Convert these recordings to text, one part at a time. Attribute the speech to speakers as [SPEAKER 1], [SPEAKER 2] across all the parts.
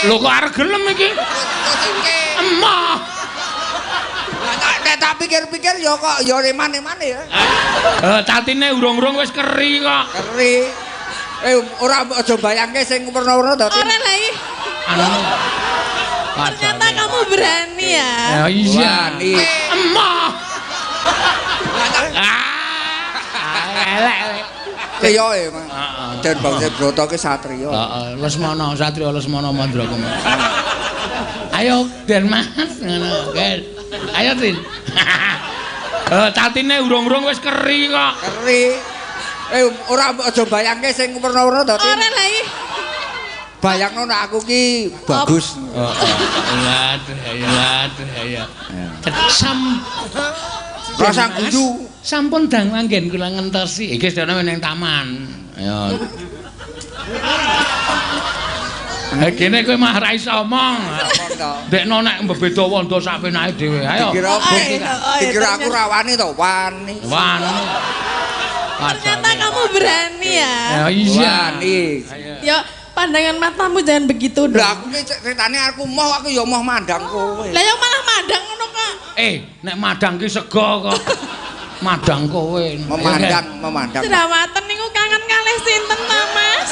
[SPEAKER 1] Lho kok arep gelem iki? Emoh.
[SPEAKER 2] Nek tak pikir-pikir ya kok ya eman-emane ya.
[SPEAKER 1] Tatine urung-urung wis keri kok.
[SPEAKER 2] Keri. Ora aja bayangke sing werna-werna to.
[SPEAKER 3] Ora lah iki.
[SPEAKER 1] Anu.
[SPEAKER 3] Ternyata kamu berani ya.
[SPEAKER 1] Ya iya.
[SPEAKER 2] Wani.
[SPEAKER 1] Emoh. Ah, elek.
[SPEAKER 2] Triyo e, Mas.
[SPEAKER 1] Heeh.
[SPEAKER 2] Den Bangsa Broto ki satriya.
[SPEAKER 1] Heeh, Lesmana, satriya Lesmana Mandraguna. Ayo Den Mas ngono, Gen. Ayo Tin. Tatine urung-urung wis keri kok.
[SPEAKER 2] Keri. Ora aja bayangke sing werna-werna to, Tin.
[SPEAKER 3] Ora lah iki.
[SPEAKER 2] Bayangno nek aku ki bagus.
[SPEAKER 1] Heeh. Iya, iya. Sam
[SPEAKER 2] Rasa guyu.
[SPEAKER 1] Sampun dang manggen kula ngentosi. Iki sedana ning taman. Ayo. Kene kowe mah ra iso omong. Ndekno nek mbebeda wondo sak penake dhewe. Ayo.
[SPEAKER 2] Dikira aku ra wani to, wani.
[SPEAKER 1] Wani.
[SPEAKER 3] Ternyata kamu berani ya.
[SPEAKER 1] Ya iya.
[SPEAKER 2] Wani.
[SPEAKER 3] Ya pandangan matamu jangan begitu dong.
[SPEAKER 2] Lah aku ki ceritane aku moh, aku ya moh mandang kowe.
[SPEAKER 3] Lah ya malah mandang ngono kok.
[SPEAKER 1] Nek madang ki sego kok. Madang kowe.
[SPEAKER 2] Memandang, memandang.
[SPEAKER 3] Jerawatan niku kangen kalih sinten ta, Mas?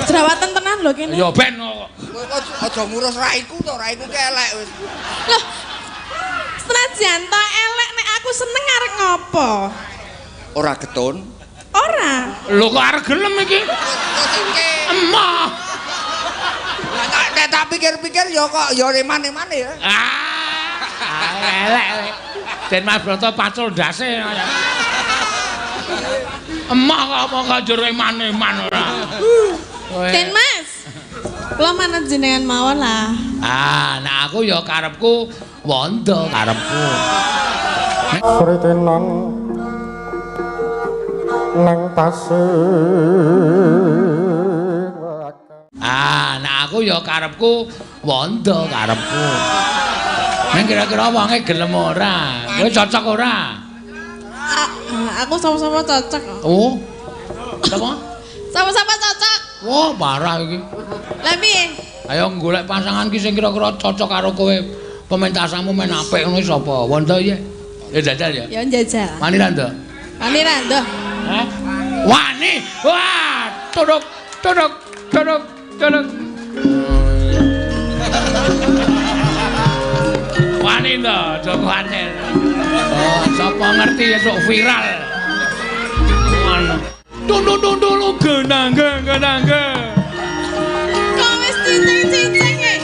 [SPEAKER 3] Jerawatan tenan lho kene.
[SPEAKER 1] Ya ben kok.
[SPEAKER 2] Kowe aja ngurus raiku to, raiku ki elek wis.
[SPEAKER 3] Loh. Senajan ta elek nek aku seneng arek ngopo?
[SPEAKER 2] Ora getun.
[SPEAKER 3] Ora.
[SPEAKER 1] Lho kok arep gelem iki? Emoh.
[SPEAKER 2] Nek tak pikir-pikir ya kok ya eman-emane ya.
[SPEAKER 1] Ah, elek. Den Mas Broto pacul ndase. Emoh kok apa kok njur eman-eman ora.
[SPEAKER 3] Den Mas. Kula manut jenengan mawon lah.
[SPEAKER 1] Ah, nek aku ya karepku wondo karepku.
[SPEAKER 4] Sritenan nang tasik.
[SPEAKER 1] Ah, nek aku ya karepku wondo karepku. Nek kira-kira wonge gelem ora? Kowe cocok ora?
[SPEAKER 3] Aku sama-sama cocok.
[SPEAKER 1] Oh. Sapa?
[SPEAKER 3] Sama-sama cocok.
[SPEAKER 1] Wah, parah iki.
[SPEAKER 3] Lah piye?
[SPEAKER 1] Ayo golek pasangan ki sing kira-kira cocok karo kowe. Pementasanmu men apik ngono sapa? Wondo ya? Ya jajal ya.
[SPEAKER 3] Ya jajal.
[SPEAKER 1] Wani ra, Nduk?
[SPEAKER 3] Wani ra, Nduk?
[SPEAKER 1] Hah? Wani. Wah, turuk turuk turuk turuk. Wani to, aja kuwatir. Oh, sapa ngerti esuk viral. Ngono. Tun tun tun tun genang genang.
[SPEAKER 3] Kok wis cicing-cicing e.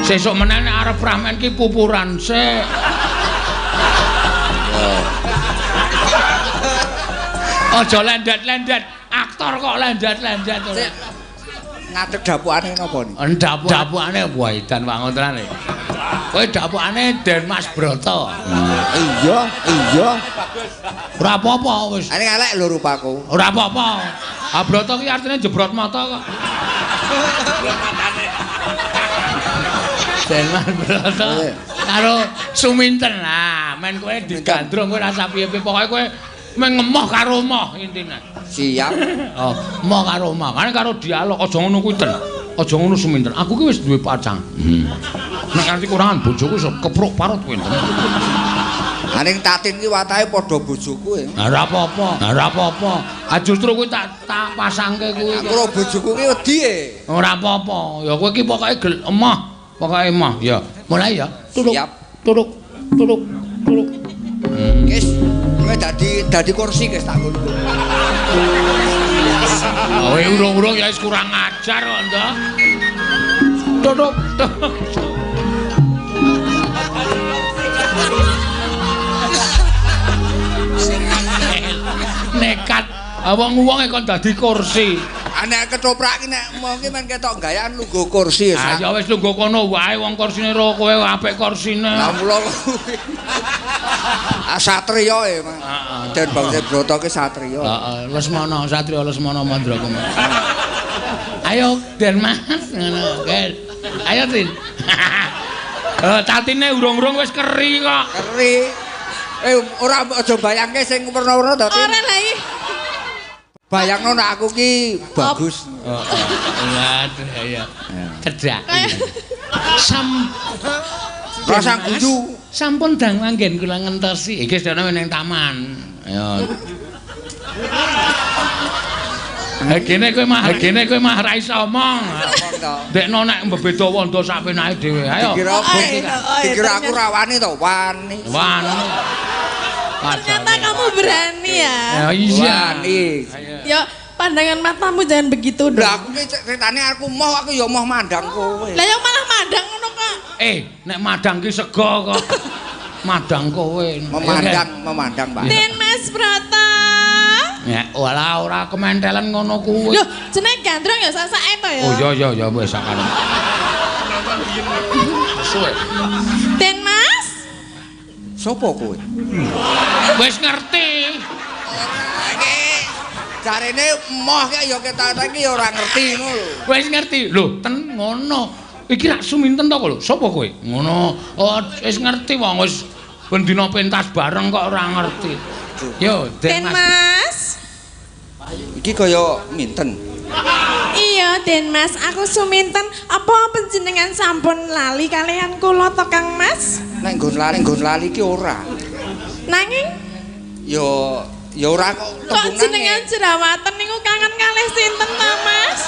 [SPEAKER 1] Sesuk meneh nek arep ramen ki pupuran sik. Aja lendet-lendet, aktor kok lendet-lendet.
[SPEAKER 2] Sik. Ngadeg dapukane napa ni?
[SPEAKER 1] Dapukane wah edan wangun tenan iki. Kowe dapukane Den Mas Broto.
[SPEAKER 2] Iya, iya.
[SPEAKER 1] Ora apa-apa wis.
[SPEAKER 2] Ane elek lho rupaku.
[SPEAKER 1] Ora apa-apa. Ah Broto ki artine jebrot mata kok. Jebrot matane. Den Mas Broto karo Suminten. Lah, men kowe digandrung kowe rasa piye-piye pokoke kowe mengemoh karo moh intine.
[SPEAKER 2] Siap.
[SPEAKER 1] Oh, moh karo moh. Kan karo dialog aja ngono kuwi ten. Aja ngono Suminten. Aku ki wis duwe pacang. Nek nganti kurangan bojoku iso kepruk parut kowe ten.
[SPEAKER 2] Aning Tatin ki watake padha bojoku ya.
[SPEAKER 1] Ora apa-apa. Ora apa-apa. Ah justru kuwi tak pasangke kuwi.
[SPEAKER 2] Aku ro bojoku ki wedi e.
[SPEAKER 1] Ora apa-apa. Ya kowe ki pokoke emoh. Pokoke emoh. Ya, mulai ya. Turuk.
[SPEAKER 2] Siap.
[SPEAKER 1] Turuk. Turuk. Turuk.
[SPEAKER 2] Wis, kowe dadi kursi guys tak ngono.
[SPEAKER 1] Kowe urung-urung ya wis kurang ajar kok, Nduk. Turuk. Nekat wong-wong kon dadi kursi.
[SPEAKER 2] Nek ketoprak ki nek mong ki men ketok gayan lungguh kursi ya.
[SPEAKER 1] Ah ya wis lungguh kono wae wong kursine ro kowe apik kursine.
[SPEAKER 2] Lah mula ah satriya e, Mas. Den Bangsa Broto ki satriya.
[SPEAKER 1] Heeh, Lesmana, satriya Lesmana Mandraguna. Ayo Den Mas ngono, Gen. Ayo Tin. Catine urung-urung wis keri kok.
[SPEAKER 2] Keri. Ora aja bayangke sing werna-werna to.
[SPEAKER 3] Ora lah iki.
[SPEAKER 2] Bayangno nek aku ki bagus.
[SPEAKER 1] Heeh. Aduh ya. Cedhak.
[SPEAKER 2] Rasa guyu.
[SPEAKER 1] Sampun dang manggen kula ngentosi. Iki sedana ning taman. Ayo. Gene kowe mah, gene kowe mah ra iso omong. Ndekno nek mbebeda wondo sak penake dhewe. Ayo.
[SPEAKER 2] Dikira aku ra wani to, wani.
[SPEAKER 1] Wani.
[SPEAKER 3] Ternyata kamu berani ya.
[SPEAKER 1] Ya iya.
[SPEAKER 2] Wani.
[SPEAKER 3] Ya pandangan matamu jangan begitu dong.
[SPEAKER 2] Lah aku ki ceritane aku moh, aku ya moh mandang kowe.
[SPEAKER 3] Lah ya malah mandang ngono kok.
[SPEAKER 1] Nek madang ki sego kok. Madang kowe.
[SPEAKER 2] Memandang, memandang, Pak.
[SPEAKER 3] Den Mas Broto.
[SPEAKER 1] Ya, walah ora kementelen ngono kuwi.
[SPEAKER 3] Loh, jenenge gandrung ya sak-sake to ya.
[SPEAKER 1] Oh iya iya ya wis sakane. Suwe.
[SPEAKER 3] Den Mas.
[SPEAKER 2] Sopo kowe?
[SPEAKER 1] Wis ngerti.
[SPEAKER 2] Ora iki jarene emoh ki ya ketok iki ya ora ngerti ngono lho.
[SPEAKER 1] Wis ngerti. Lho, ten ngono. Iki rak suminten to kok lho. Sopo kowe? Ngono. Oh, wis ngerti wong wis ben dina pentas bareng kok ora ngerti. Yo,
[SPEAKER 3] Den Mas.
[SPEAKER 2] Iki kaya minten.
[SPEAKER 3] Iya, Den Mas, aku suminten. Apa panjenengan sampun lali kalian kula to, Kang Mas?
[SPEAKER 2] Nek nggon lali, nggon lali ki ora.
[SPEAKER 3] Nanging
[SPEAKER 2] ya ya ora kok
[SPEAKER 3] tembungane. Kok jenengan jerawatan niku kangen kalih sinten ta, Mas?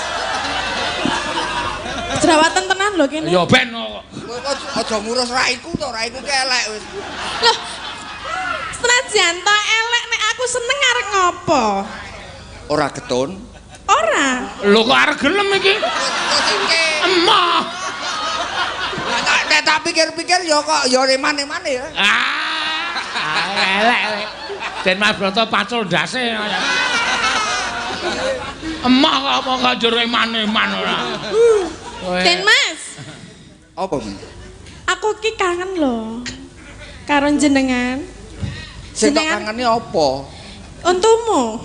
[SPEAKER 3] Jerawatan tenan lho kene.
[SPEAKER 1] Ya ben kok.
[SPEAKER 2] Kowe aja ngurus raiku to, raiku ki elek wis.
[SPEAKER 3] Loh. Senajan ta elek nek aku seneng arep ngopo?
[SPEAKER 2] Ora getun.
[SPEAKER 3] Ora.
[SPEAKER 1] Lho kok arep gelem iki? Emoh.
[SPEAKER 2] Lah nek tak pikir-pikir ya kok ya eman-emane ya.
[SPEAKER 1] Ah, elek elek. Den Mas Broto pacul ndase. Emoh kok apa kok njur eman-eman ora.
[SPEAKER 3] Den Mas.
[SPEAKER 2] Apa, Men?
[SPEAKER 3] Aku ki kangen lho karo jenengan.
[SPEAKER 2] Sing tak kangeni apa?
[SPEAKER 3] Untumu.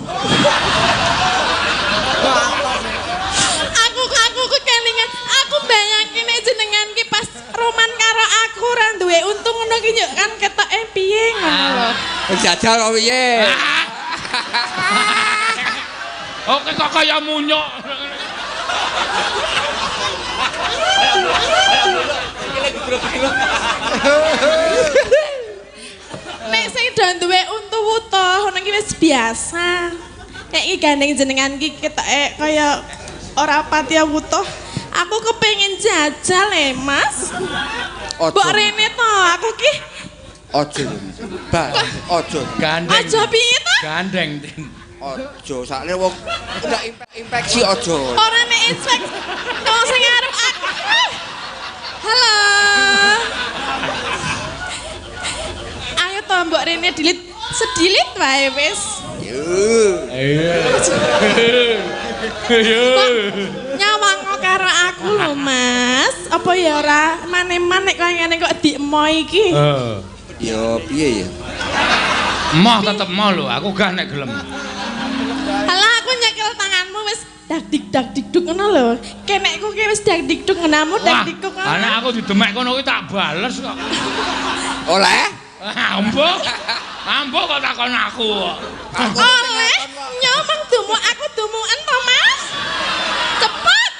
[SPEAKER 3] Aku kelingan, aku bayangke nek jenengan ki pas roman karo aku ora duwe untung ngono ki yo kan ketoke piye ngono lho.
[SPEAKER 2] Jajal kok piye?
[SPEAKER 1] Oke kok kaya munyuk.
[SPEAKER 3] Nek sing do duwe untu wutuh ngono ki wis biasa. Nek iki gandeng jenengan ki ketoke kaya ora patiya wutuh. Aku kepengin jajal e, Mas. Mbok rene to, aku ki
[SPEAKER 2] aja. Ba, aja.
[SPEAKER 1] Gandeng.
[SPEAKER 3] Aja piye to?
[SPEAKER 1] Gandeng, Tin.
[SPEAKER 2] Aja, sakne wong udah infeksi aja.
[SPEAKER 3] Ora nek infeksi. Wong sing arep aku. Halo. Ayo to mbok rene dilit sedilit wae wis.
[SPEAKER 2] Yo.
[SPEAKER 1] Ayo. Ayo.
[SPEAKER 3] Nyawang karo aku lho, Mas. Apa ya ora maneman nek kaya ngene kok diemo iki?
[SPEAKER 1] Heeh.
[SPEAKER 2] Ya piye ya?
[SPEAKER 1] Emoh tetep emoh lho, aku gak nek gelem.
[SPEAKER 3] Halah aku nyekel tanganmu wis dak dik duk ngono lho. Kenekku ki wis dak dik duk ngenamu dak dik duk.
[SPEAKER 1] Lah nek aku didemek kono kuwi tak bales kok.
[SPEAKER 2] Oleh?
[SPEAKER 1] Ambo. Ambo kok takon aku kok.
[SPEAKER 3] Oleh nyomong dumu aku dumuken to, Mas. Cepet.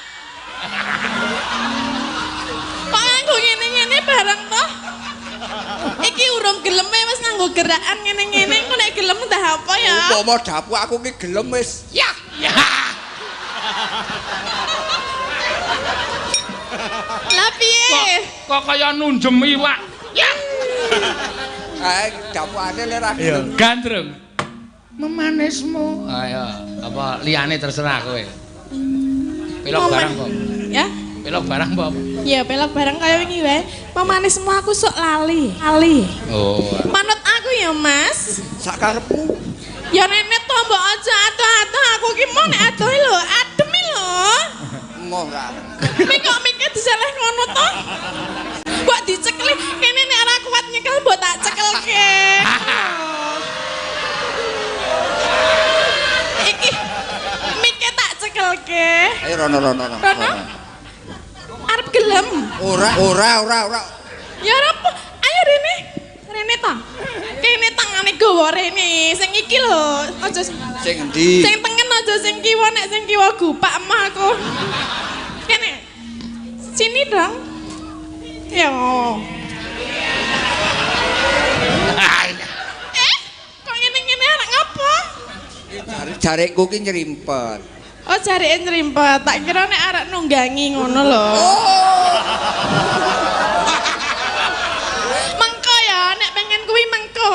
[SPEAKER 3] Kok nganggo ngene-ngene bareng to? Iki urung geleme wis nganggo gerakan ngene-ngene, engko nek gelem entah apa ya.
[SPEAKER 2] Upama dapuk aku ki gelem wis.
[SPEAKER 1] Ya. Ya.
[SPEAKER 3] Lah piye?
[SPEAKER 1] Kok kaya nunjem iwak. Ya.
[SPEAKER 2] Ae dapukane le ra gelem.
[SPEAKER 1] Gandrung. Memanismu. Ayo, apa liyane terserah kowe. Pelok barang kok.
[SPEAKER 3] Ya.
[SPEAKER 1] Pelok barang apa?
[SPEAKER 3] Ya pelok barang kaya wingi wae. Memanismu aku sok lali. Lali.
[SPEAKER 1] Oh.
[SPEAKER 3] Manut aku ya, Mas.
[SPEAKER 2] Sakarepmu.
[SPEAKER 3] Ya rene to mbok aja atuh-atuh aku ki mau nek adoh lho, adem lho.
[SPEAKER 2] Emoh ra.
[SPEAKER 3] Mik kok mike diseleh ngono to? Mbok dicekli kene nek ora kuat nyekel mbok tak cekelke. Iki mike tak cekelke.
[SPEAKER 2] Ayo rono rono rono.
[SPEAKER 3] Rono? Arep gelem.
[SPEAKER 2] Ora ora ora ora.
[SPEAKER 3] Ya ora apa. Ayo rene. Rene ta. Kene tangane gawa rene. Sing iki lho, aja
[SPEAKER 2] sing endi?
[SPEAKER 3] Sing tengen aja sing kiwa, nek sing kiwa gupak mah aku. Kene. Sini dong. Ya. Kok ngene-ngene anak ngapa?
[SPEAKER 2] Jarikku ki nyerimpet.
[SPEAKER 3] Oh, jarike nyerimpet. Tak kira nek arek nunggangi ngono lho.
[SPEAKER 2] Oh.
[SPEAKER 3] Mengko ya, nek pengen kuwi mengko.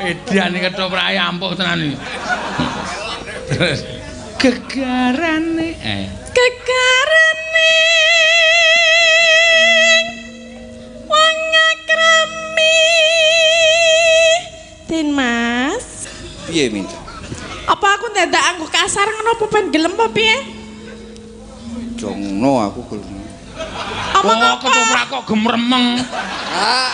[SPEAKER 1] Edan iki ketoprak ampuh tenan iki. Terus gegarane
[SPEAKER 3] gegarane wong akrami. Din Mas.
[SPEAKER 2] Piye minta?
[SPEAKER 3] Apa aku ndadak anggo kasar ngono apa ben gelem apa piye?
[SPEAKER 2] Jongno aku gelem.
[SPEAKER 3] Omong apa?
[SPEAKER 1] Ketoprak kok gemremeng.
[SPEAKER 2] Ah.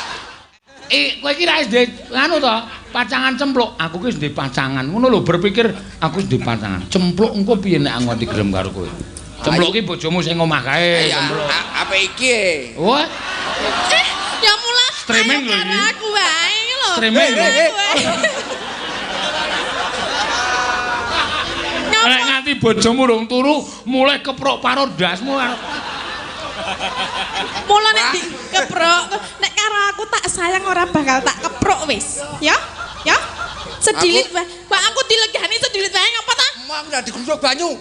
[SPEAKER 1] Kowe iki ra wis nganu to, pacangan cempluk. Aku ki wis ndek pacangan. Ngono lho berpikir aku wis ndek pacangan. Cempluk engko piye nek aku nganti gelem karo kowe? Cempluk ki bojomu sing omah kae, cempluk.
[SPEAKER 2] Apa iki?
[SPEAKER 1] Wah.
[SPEAKER 3] Ya mula
[SPEAKER 1] streaming lho iki.
[SPEAKER 3] Aku wae lho.
[SPEAKER 1] Streaming lho. Nek nganti bojomu rung turu, mulai keprok parur ndasmu.
[SPEAKER 3] Mula nek dikeprok, nek karo aku tak sayang ora bakal tak keprok wis. Ya? Ya? Sedilit wae. Wah aku dilegani sedilit wae ngapa ta?
[SPEAKER 2] Mau aku ndak digrusuk banyu.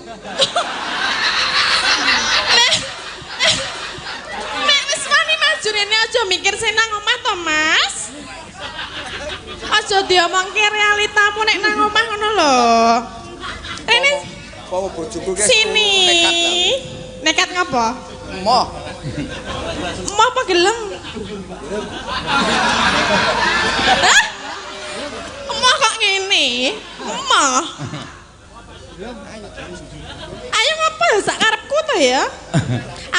[SPEAKER 3] Nek wis wani maju rene aja mikir sing nang omah to, Mas. Aja diomongke realitamu nek nang omah ngono lho. Rene
[SPEAKER 2] apa bojoku ki
[SPEAKER 3] sini. Nekat ngapa?
[SPEAKER 2] Emoh.
[SPEAKER 3] Emoh apa gelem? Hah? Emoh kok ngene? Emoh. Ayo ngapa sak karepku to ya?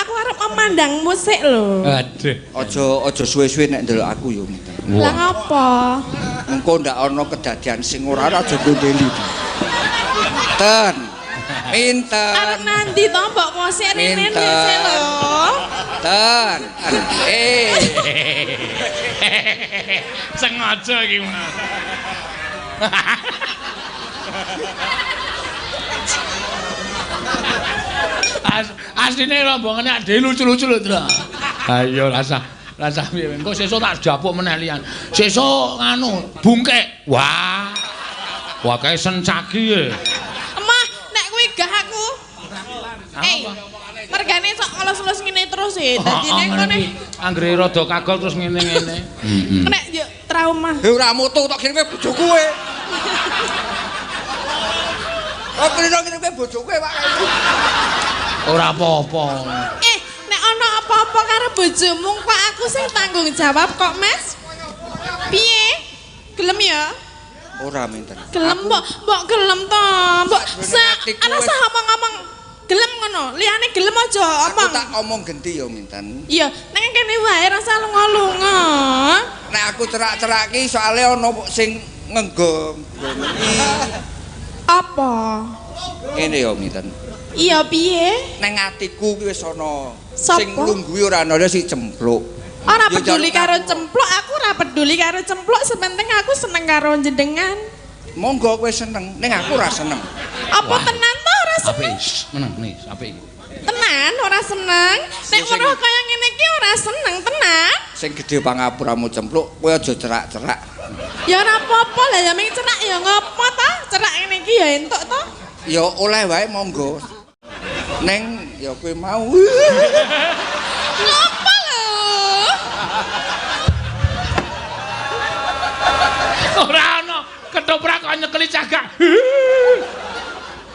[SPEAKER 3] Aku arep memandangmu sik lho.
[SPEAKER 1] Aduh.
[SPEAKER 2] Aja suwe-suwe nek ndelok aku yo.
[SPEAKER 3] Lah ngapa?
[SPEAKER 2] Engko ndak ana kedadian sing ora aja gondeli. Ten. Pinten.
[SPEAKER 3] Arep nanti to mbok mosek rene dhisik lho.
[SPEAKER 2] Ten.
[SPEAKER 1] Sengaja iki Mas. Asline rombongane ade lucu-lucu lho, Tru. Ayo rasah piye engko sesuk tak japuk meneh liyan. Sesuk nganu bungkek. Wah. Wah kae sencaki e.
[SPEAKER 3] Emah, nek kuwi gah aku. Mergane sok ngelus-elus ngene terus e. Dadine engko nek
[SPEAKER 1] anggere rada kagol terus ngene-ngene. Heeh.
[SPEAKER 3] Nek yo trauma.
[SPEAKER 2] He ora mutu tok kirime bojoku e. Oh, kirime bojoku e, Pak.
[SPEAKER 1] Ora apa-apa.
[SPEAKER 3] Nek ana apa-apa karo bojomu kok aku sing tanggung jawab kok, Mas. Piye? Gelem ya?
[SPEAKER 2] Ora minten.
[SPEAKER 3] Gelem mbok, mbok gelem to. Mbok ana sah omong-omong gelem ngono. Liyane gelem aja omong.
[SPEAKER 2] Aku tak omong genti ya minten.
[SPEAKER 3] Iya, nek kene wae rasa lunga-lunga.
[SPEAKER 2] Nek aku cerak-cerak ki soalé ana sing ngenggong.
[SPEAKER 3] Apa?
[SPEAKER 2] Ngene ya minten.
[SPEAKER 3] Iya piye?
[SPEAKER 2] Neng atiku ki wis ana sing nglungguhi ora ana si cempluk.
[SPEAKER 3] Ora peduli karo cempluk, aku ora peduli karo cempluk, sepenting aku seneng karo jenengan.
[SPEAKER 2] Monggo kowe seneng, ning aku ora seneng.
[SPEAKER 3] Apa tenan to ora seneng?
[SPEAKER 1] Apik, meneng nih, apik iki.
[SPEAKER 3] Tenan ora seneng? Nek weruh kaya ngene iki ora seneng tenan.
[SPEAKER 2] Sing gedhe pangapuramu cempluk, kowe aja cerak-cerak.
[SPEAKER 3] Ya ora apa-apa lah ya ming cerak ya ngopo ta? Cerak ngene iki ya entuk to?
[SPEAKER 2] Ya oleh wae monggo. Neng ya kowe mau.
[SPEAKER 3] Ngopo lho?
[SPEAKER 1] Ora ana ketoprak kok nyekeli cagak.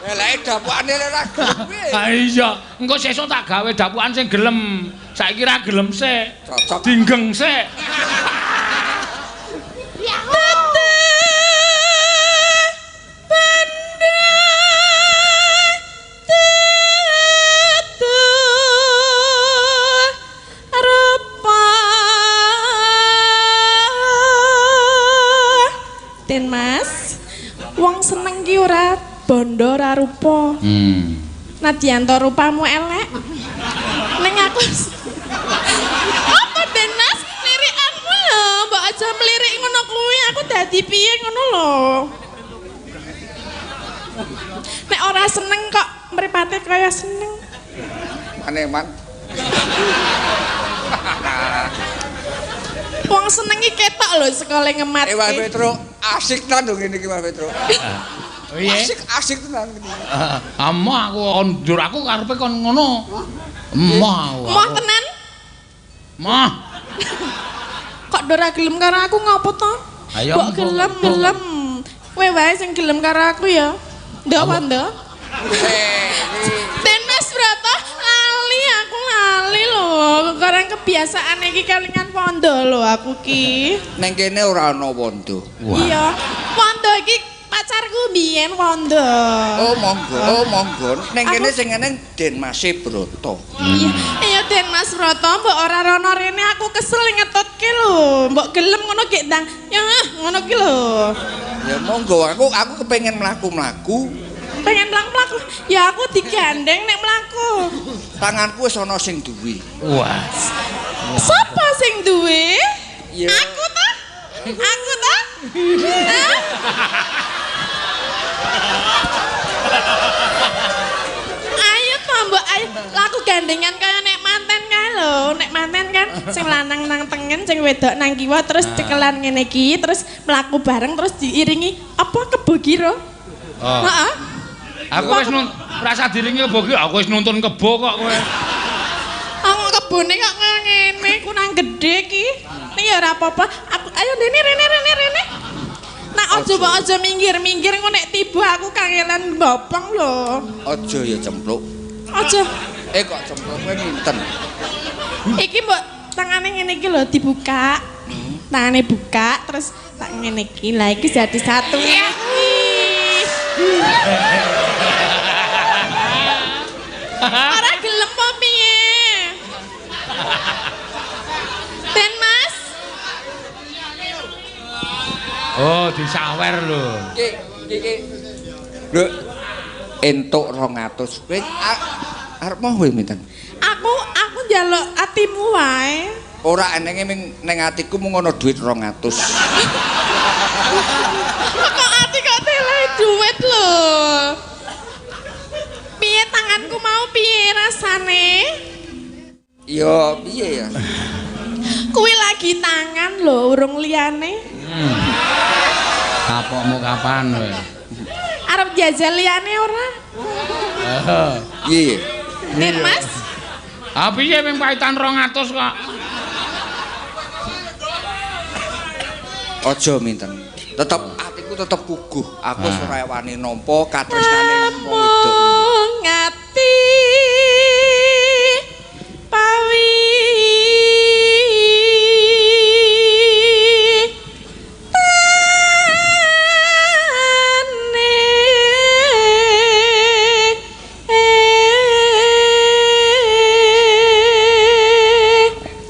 [SPEAKER 2] Eleke dapukane ora gelem piye?
[SPEAKER 1] Ha iya, engko sesuk tak gawe dapukan sing gelem. Saiki ra gelem sik.
[SPEAKER 2] Cocok.
[SPEAKER 1] Dinggeng sik.
[SPEAKER 3] Den Mas, wong seneng ki ora bondo ora rupa. Nadyan to rupamu elek. Ning aku apa Den lho. Nek ora seneng kok mripate kaya seneng.
[SPEAKER 2] Maneman.
[SPEAKER 3] Wong seneng iki ketok lho sekole ngematke.
[SPEAKER 2] Mas Petro, asik tenan lho ngene iki Mas Petro.
[SPEAKER 1] Piye?
[SPEAKER 2] Asik asik tenan ngene.
[SPEAKER 1] Emoh aku ndur aku karepe kon ngono. Emoh aku.
[SPEAKER 3] Emoh tenan?
[SPEAKER 1] Emoh.
[SPEAKER 3] Kok ora gelem karo aku ngopo to? Mbok gelem gelem. Kowe wae sing gelem karo aku ya. Ndok apa ndok? Tenas Brata lali aku lali lho. Karang kebiasaan iki kelingan wondo lho aku ki.
[SPEAKER 2] Neng kene ora ana wondo.
[SPEAKER 3] Iya, wondo iki pacarku mbiyen wondo.
[SPEAKER 2] Oh monggo, oh monggo. Neng kene sing eneng Den Mas Broto.
[SPEAKER 3] Iya, iya Den Mas Broto, mbok ora rono rene aku kesel ngetutke lho. Mbok gelem ngono gek ndang. Ya ngono ki lho.
[SPEAKER 2] Ya monggo, aku kepengen mlaku-mlaku.
[SPEAKER 3] Pengen mlaku-mlaku. Ya aku digandeng nek mlaku.
[SPEAKER 2] Tanganku wis ana sing duwe.
[SPEAKER 1] Wah.
[SPEAKER 3] Sapa sing duwe?
[SPEAKER 2] Ya.
[SPEAKER 3] Aku ta? Aku ta? Hah? Ayo to mbok ayo laku gandengan kaya nek manten kae lho. Nek manten kan sing lanang nang tengen, sing wedok nang kiwa terus cekelan ngene iki, terus mlaku bareng terus diiringi apa kebo kira?
[SPEAKER 1] Oh.
[SPEAKER 3] Heeh.
[SPEAKER 1] Aku wis rasa diringi kebo ki, aku wis nuntun kebo kok kowe.
[SPEAKER 3] Aku kebone kok ngene, kurang gedhe ki. Ning ya ora apa-apa. Aku ayo rene rene rene rene. Nak aja mbok aja minggir-minggir engko nek tiba aku kangelan mbopong lho.
[SPEAKER 2] Aja ya cempluk.
[SPEAKER 3] Aja.
[SPEAKER 2] Kok cempluk kowe minten.
[SPEAKER 3] Iki mbok tangane ngene iki lho dibuka. Tangane buka terus tak ngene iki. Lah iki jadi satu ngene iki. Ora gelem apa piye? Ben Mas.
[SPEAKER 1] Oh, disawer lho.
[SPEAKER 2] Iki iki. Lho entuk 200. Kowe arep moh kowe minten?
[SPEAKER 3] Aku njaluk atimu wae.
[SPEAKER 2] Ora enenge ming ning atiku mung ana dhuwit 200.
[SPEAKER 3] Kok ati kok tele dhuwit lho. Piye tanganku mau piye rasane?
[SPEAKER 2] Ya piye ya?
[SPEAKER 3] Kuwi lagi tangan lho, urung liyane.
[SPEAKER 1] Kapokmu kapan kowe?
[SPEAKER 3] Arep jajal liyane ora?
[SPEAKER 2] Piye?
[SPEAKER 3] Nen Mas.
[SPEAKER 1] Ah piye ming paitan 200 kok.
[SPEAKER 2] Aja minten. Tetep atiku tetep puguh. Aku wis ora wani nampa katresnane wong wedok.
[SPEAKER 3] Ngati pawi tane.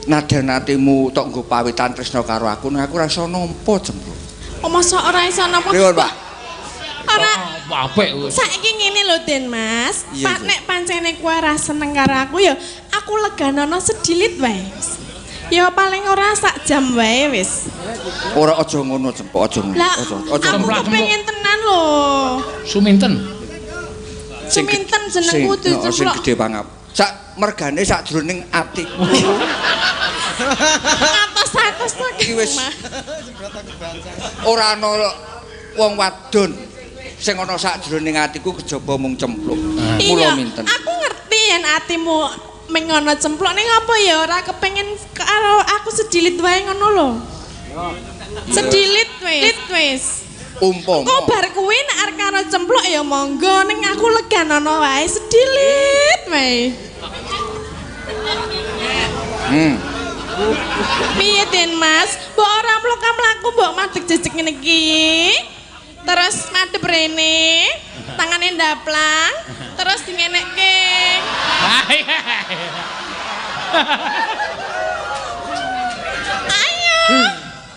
[SPEAKER 2] Nadan atimu tok nggo pawitan tresna karo aku, nek aku ora iso nampa cempluk.
[SPEAKER 3] Oh, mosok ora iso nampa?
[SPEAKER 2] Pripun, Pak?
[SPEAKER 3] Ora
[SPEAKER 1] apik kowe.
[SPEAKER 3] Saiki ngene lho, Den Mas. Pak nek pancene kowe ora seneng karo aku ya aku leganono sedilit wae. Ya paling ora sak jam wae wis.
[SPEAKER 2] Ora aja ngono, Cempok, aja ngono. Aja.
[SPEAKER 3] Aku kepengin tenan lho.
[SPEAKER 1] Suminten.
[SPEAKER 3] Suminten jenengku Cemplok.
[SPEAKER 2] Sing gedhe pangap. Sak mergane sak jroning atiku.
[SPEAKER 3] Atos-atos to
[SPEAKER 2] iki wis. Ora ana wong wadon sing ana sak jroning atiku kejaba mung cempluk. Mula minten.
[SPEAKER 3] Aku ngerti yen atimu ming ana cempluk ning apa ya ora kepengin karo aku sedilit wae ngono lho. Sedilit wis. Wis.
[SPEAKER 2] Umpama.
[SPEAKER 3] Engko bar kuwi nek arep karo cempluk ya monggo ning aku leganono wae sedilit wae. Piye Den Mas? Mbok ora mlaku-mlaku mbok madeg jejeg ngene iki. Terus madhep rene, tangane ndaplang, terus dingenekke. Ayo,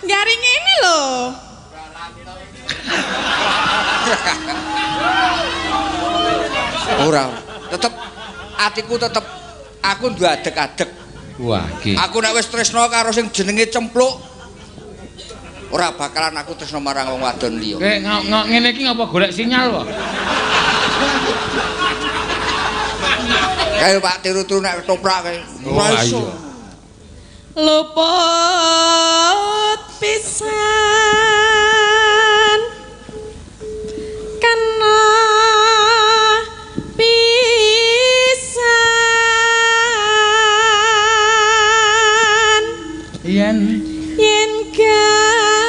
[SPEAKER 3] garing ngene lho.
[SPEAKER 2] Ora, tetep atiku tetep aku duwe adeg-adeg.
[SPEAKER 1] Wah, iki.
[SPEAKER 2] Aku nek wis tresna karo sing jenenge cempluk, Ora bakalan aku tresno marang wong wadon liya.
[SPEAKER 1] Ngene iki ngapa golek sinyal kok?
[SPEAKER 2] Kae Pak tiru-tiru nek ketoprak kae. Ora iso.
[SPEAKER 3] Luput pisan kena pisan
[SPEAKER 1] yen
[SPEAKER 3] yen gampang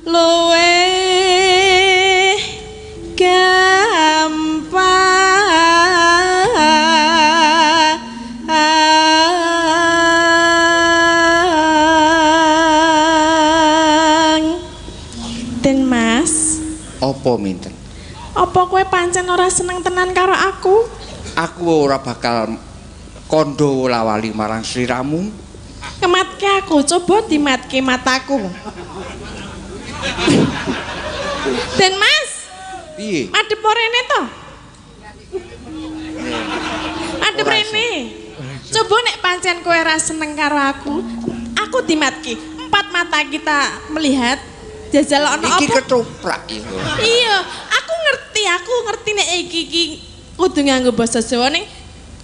[SPEAKER 3] luwih gampang. Den Mas,
[SPEAKER 2] apa minten?
[SPEAKER 3] Apa kowe pancen ora seneng tenan karo aku?
[SPEAKER 2] Aku ora bakal kondo lawali marang sliramu.
[SPEAKER 3] Kematke aku, coba dimatke mataku. Den Mas,
[SPEAKER 2] piye?
[SPEAKER 3] Madhep rene to? Madhep rene. Coba nek pancen kowe ora seneng karo aku, aku dimatke. Empat mata kita melihat. Jajal ono apa?
[SPEAKER 2] Iki ketoprak iku.
[SPEAKER 3] Iya, aku ngerti nek iki iki kudu nganggo basa Jawa ning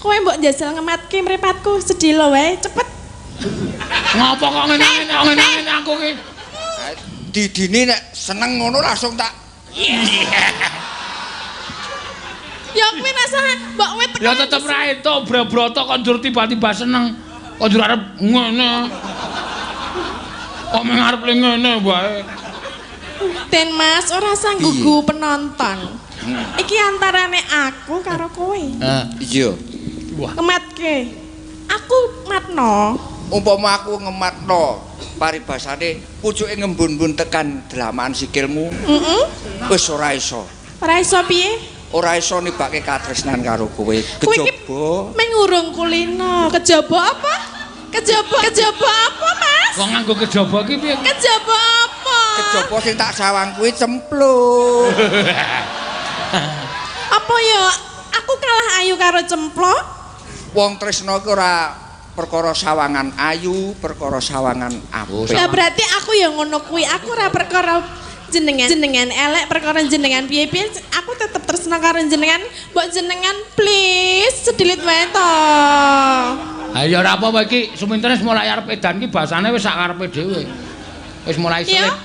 [SPEAKER 3] kowe mbok jajal ngematke mripatku sedhela wae cepet.
[SPEAKER 1] Ngopo kok ngene-ngene aku ki?
[SPEAKER 2] Didine nek seneng ngono langsung tak.
[SPEAKER 3] Ya kuwi rasane mbok kowe tekan.
[SPEAKER 1] Ya tetep ra entuk bro-broto kok njur tiba-tiba seneng. Kok njur arep ngene. Kok meng arep ngene wae.
[SPEAKER 3] Den Mas ora sanggugu penonton. Iki antarane aku karo kowe.
[SPEAKER 2] Iya.
[SPEAKER 1] Wah.
[SPEAKER 3] Ngematke. Aku matno.
[SPEAKER 2] Umpama aku ngematno paribasane pucuke ngembun-mbun tekan dlamaan sikilmu.
[SPEAKER 3] Heeh.
[SPEAKER 2] Wis ora iso.
[SPEAKER 3] Ora iso piye?
[SPEAKER 2] Ora iso nibake katresnan karo kowe. Kejaba
[SPEAKER 3] meng urung kulino. Kejaba apa? Kejaba kejaba apa, Mas?
[SPEAKER 1] Kok nganggo kejaba ki piye?
[SPEAKER 3] Kejaba apa?
[SPEAKER 2] Kejaba sing tak sawang kuwi cempluk.
[SPEAKER 3] Apa ya? Aku kalah ayu karo cempluk?
[SPEAKER 2] Wong tresno ki ora perkara sawangan ayu, perkara sawangan apik.
[SPEAKER 3] Lah berarti aku ya ngono kuwi. Aku ora perkara jenengan jenengan elek, perkara jenengan piye-piye, aku tetep tresno karo jenengan. Mbok jenengan please sedilit wae to.
[SPEAKER 1] Ha ya ora apa-apa iki, sumintene wis mulai arep edan iki basane wis sak karepe dhewe. Wis mulai sulit.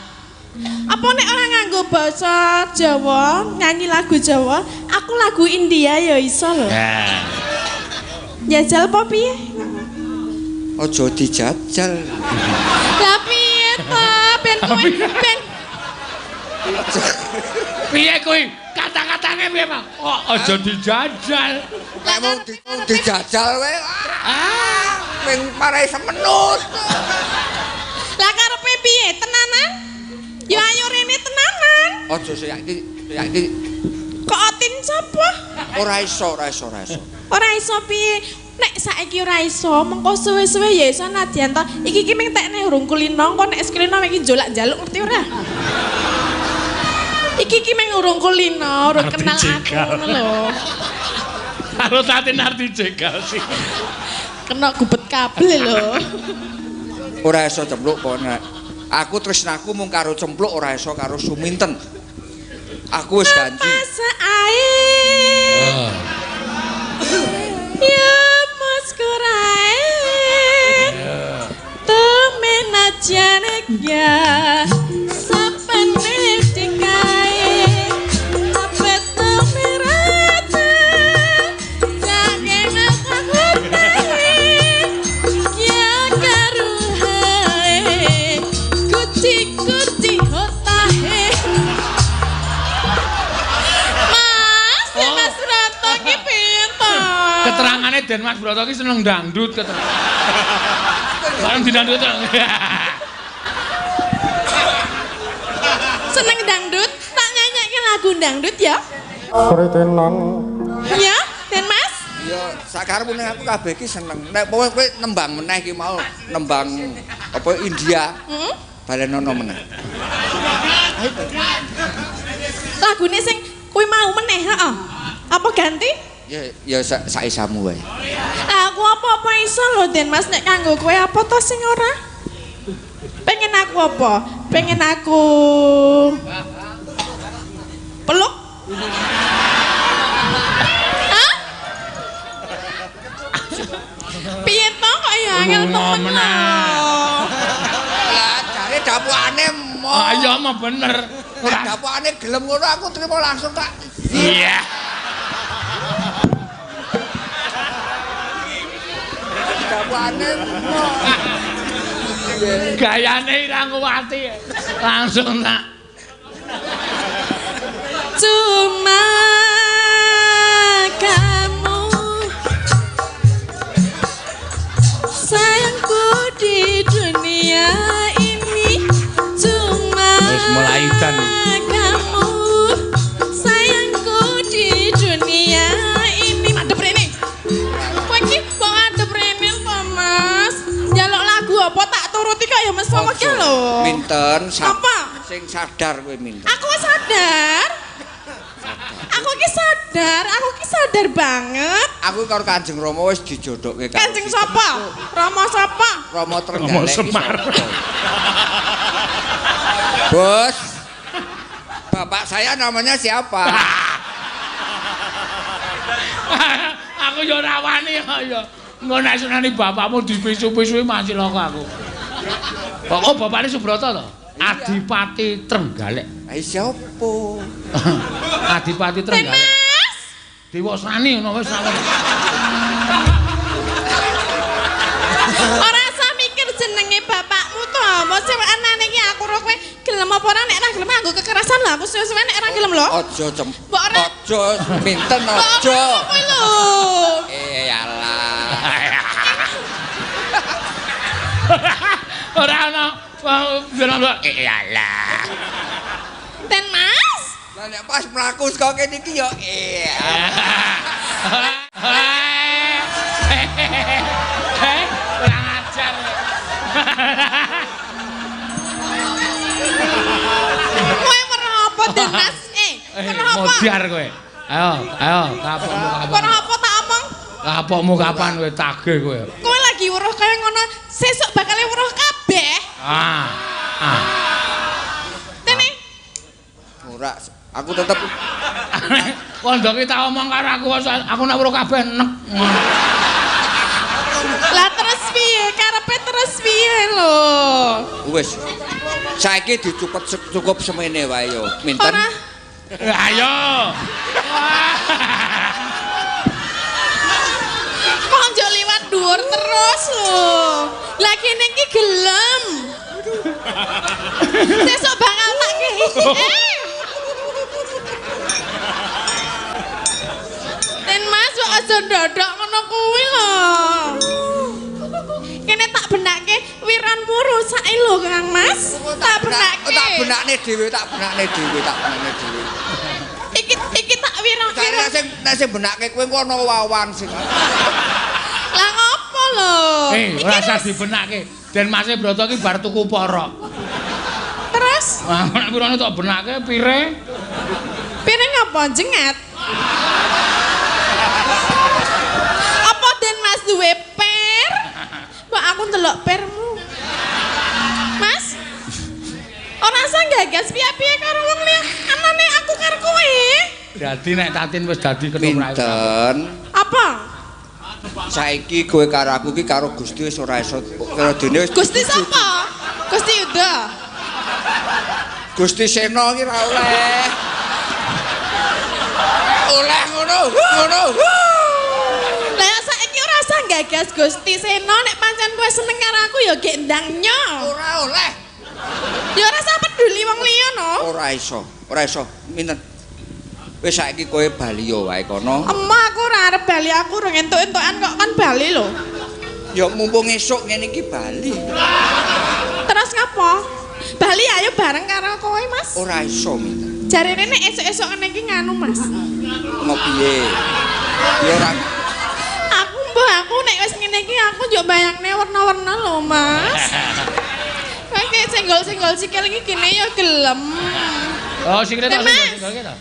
[SPEAKER 3] Apa nek ora nganggo basa Jawa, nyanyi lagu Jawa, aku lagu India ya iso lho.
[SPEAKER 1] Ya.
[SPEAKER 3] Jajal apa piye?
[SPEAKER 2] Aja dijajal.
[SPEAKER 3] Lah piye to? Ben kowe ben
[SPEAKER 1] piye kuwi? Kata-katane piye, Pak? Kok aja dijajal.
[SPEAKER 2] Nek mung dijajal wae. Ah, ping marai semenut.
[SPEAKER 3] Lah karepe piye? Tenanan? Ya ayo rene tenanan.
[SPEAKER 2] Aja saiki saiki.
[SPEAKER 3] Kok otin sapa?
[SPEAKER 2] Ora iso, ora iso, ora iso.
[SPEAKER 3] Ora iso piye? Nek saiki ora iso, mengko suwe-suwe ya iso nadyan to. Iki ki ming tekne urung kulino, engko nek kulino iki njolak-njaluk ngerti ora? Iki ki ming urung kulino, urung kenal aku ngono lho.
[SPEAKER 1] Karo Tatin arti jegal sih.
[SPEAKER 3] Kena gubet kabel lho.
[SPEAKER 2] Ora iso cempluk kok nek. Aku tresnaku mung karo cempluk ora iso karo Suminten. Aku wis janji.
[SPEAKER 3] Ya Mas Kurae. Temen ajane ya sapene dikae. Apet merata. Jane aku ya karuhae. Kuci-kuci hotahe. Mas, Mas Broto ki piye to?
[SPEAKER 1] Keterangane Den Mas Broto ki seneng dangdut keterangan. Bareng didangdut.
[SPEAKER 3] Seneng dangdut, tak nyanyikke lagu dangdut ya.
[SPEAKER 4] Kritenan.
[SPEAKER 3] Ya, Den Mas.
[SPEAKER 2] Ya, sakarepmu nek aku kabeh iki seneng. Nek kowe nembang meneh iki mau, nembang apa India.
[SPEAKER 3] Heeh.
[SPEAKER 2] Balenono meneh.
[SPEAKER 3] Lagune sing kuwi mau meneh, heeh. Apa ganti?
[SPEAKER 2] Ya ya saisamu wae.
[SPEAKER 3] Lah aku apa apa-apa iso lho Den Mas nek kanggo kowe apa to sing ora? Pengen aku apa? Pengen aku peluk? Hah? Piye to kok ya angel temen lho.
[SPEAKER 2] Lah jare dapukane mo.
[SPEAKER 1] Ah iya mah bener.
[SPEAKER 2] Nek dapukane gelem ngono aku trimo langsung tak.
[SPEAKER 1] Iya.
[SPEAKER 2] Dapukane mo.
[SPEAKER 1] Gayane irang kuwati. Langsung tak.
[SPEAKER 3] Cuma kamu sayangku di dunia ini, cuma
[SPEAKER 1] wis mulai dan
[SPEAKER 3] kamu sayangku di dunia ini. Madep rene. Kowe iki kok ngadep rene to, Mas? Njaluk lagu apa tak turuti kok ya mesum iki lho.
[SPEAKER 2] Minten
[SPEAKER 3] apa?
[SPEAKER 2] Sing sadar kowe minten.
[SPEAKER 3] Aku sadar. Aku ki sadar banget.
[SPEAKER 2] Aku karo Kanjeng Rama wis dijodohke karo
[SPEAKER 3] Kanjeng sapa? Rama sapa?
[SPEAKER 2] Rama Trenggalek.
[SPEAKER 1] Rama Semar.
[SPEAKER 2] Bos. Bapak saya namanya siapa?
[SPEAKER 1] Aku yo ora wani ya. Engko nek senani bapakmu dipisu-pisui masih loko aku. Oh, bapakne Subrata to? Adipati Trenggalek.
[SPEAKER 2] Ha siapa?
[SPEAKER 1] Adipati Trenggalek.
[SPEAKER 3] Mas.
[SPEAKER 1] Dewasrani ngono wis ora.
[SPEAKER 3] Ora usah mikir jenenge bapakmu to. Mosok anane iki aku ro kowe gelem apa ora nek ora gelem nganggo kekerasan lho aku suwe-suwe nek ora gelem lho.
[SPEAKER 2] Aja aja minten aja.
[SPEAKER 3] Kowe lho.
[SPEAKER 2] Eh alah.
[SPEAKER 1] Ora ana alah.
[SPEAKER 3] Ten Mas.
[SPEAKER 2] Lah nek pas mlaku saka kene iki ya
[SPEAKER 1] Kurang ajar.
[SPEAKER 3] Kowe weruh apa Den Mas? Weruh apa?
[SPEAKER 1] Modiar kowe. Ayo, ayo, kapokmu kapan?
[SPEAKER 3] Weruh apa tak omong?
[SPEAKER 1] Kapokmu kapan kowe tagih kowe?
[SPEAKER 3] Kowe lagi weruh kaya ngono, sesuk bakal weruh kabeh.
[SPEAKER 1] Ah. Ah.
[SPEAKER 3] Tene.
[SPEAKER 2] Ora, aku tetep
[SPEAKER 1] kondo ki tak omong karo aku, aku nek weruh kabeh nek.
[SPEAKER 3] Lah terus piye? Karepe terus piye lho?
[SPEAKER 2] Wis. Saiki dicupet cukup semene wae yo. Minten.
[SPEAKER 3] Ora.
[SPEAKER 1] Ayo.
[SPEAKER 3] Kok njuk liwat dhuwur terus lho. Lah kene iki gelem. Sesuk bakal tak kei. Den Mas kok aja ndodok ngono kuwi lho. Kene tak benake wiranmu rusake lho Kang Mas. Tak benake.
[SPEAKER 2] Tak benakne dhewe, tak benakne dhewe, tak benakne dhewe.
[SPEAKER 3] Iki iki tak wirang-wirang.
[SPEAKER 2] Nek sing benake kowe engko ana wawan sing.
[SPEAKER 3] Lah ngopo lho?
[SPEAKER 1] Ora usah dibenake. Den Mase Broto iki bar tuku porok.
[SPEAKER 3] Terus?
[SPEAKER 1] Wah, nek wirane tak benake pire?
[SPEAKER 3] Pire ngapa jengat? Apa Den Mas duwe per? Mbok aku ndelok permu. Mas? Ora usah gagas piye-piye karo wong liya. Anane aku karo kowe.
[SPEAKER 1] Dadi nek Tatin wis dadi ketoprak.
[SPEAKER 2] Pinten?
[SPEAKER 3] Apa?
[SPEAKER 2] Saiki kowe karo aku iki karo Gusti wis ora iso karo dene wis.
[SPEAKER 3] Gusti sapa? Gusti Yuda.
[SPEAKER 2] Gusti Sena iki ora oleh. Oleh ngono, ngono.
[SPEAKER 3] Lah saiki ora usah gagas Gusti Sena nek pancen kowe seneng karo aku ya gek ndang nyo.
[SPEAKER 2] Ora oleh.
[SPEAKER 3] Ya ora usah peduli wong liya no.
[SPEAKER 2] Ora iso, ora iso. Minten. Wis saiki kowe bali yo wae kono.
[SPEAKER 3] Emah aku ora arep bali, aku urung entuk-entukan kok kon bali lho.
[SPEAKER 2] Ya mumpung esuk ngene iki bali.
[SPEAKER 3] Terus ngapa? Bali ayo bareng karo kowe, Mas.
[SPEAKER 2] Ora iso, Minten.
[SPEAKER 3] Jarene nek esuk-esuk ngene iki nganu, Mas.
[SPEAKER 2] Ngopiye? Ya ora.
[SPEAKER 3] Aku mbah aku nek wis ngene iki aku yo bayangne werna-werna lho, Mas. Kowe senggol-senggol sikil iki kene yo gelem.
[SPEAKER 1] Oh, sikile tak senggol-senggol ki to.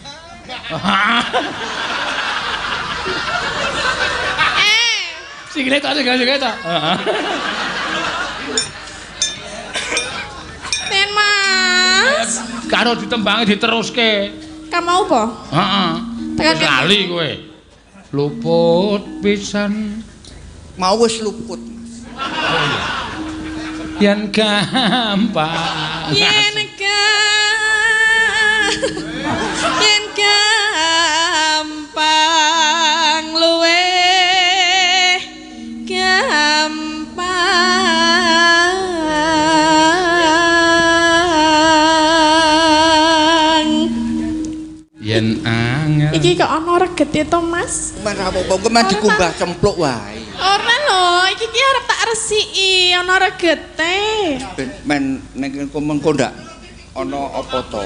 [SPEAKER 1] Sikile tok sikile tok. Heeh.
[SPEAKER 3] Den Mas.
[SPEAKER 1] Karo ditembangi diteruske.
[SPEAKER 3] Kamu apa?
[SPEAKER 1] Heeh. Wis lali kowe. Luput pisan.
[SPEAKER 2] Mau wis luput, Mas.
[SPEAKER 1] Oh iya. Yen gampang.
[SPEAKER 3] Yen gampang luweh gampang.
[SPEAKER 1] Yen angel.
[SPEAKER 3] Iki kok ana regete to, Mas?
[SPEAKER 2] Men ra apa-apa, engko men dikumbah cempluk wae.
[SPEAKER 3] Ora lho, iki ki arep tak resiki, ana regete.
[SPEAKER 2] Ben men ning mengko ndak ana apa to.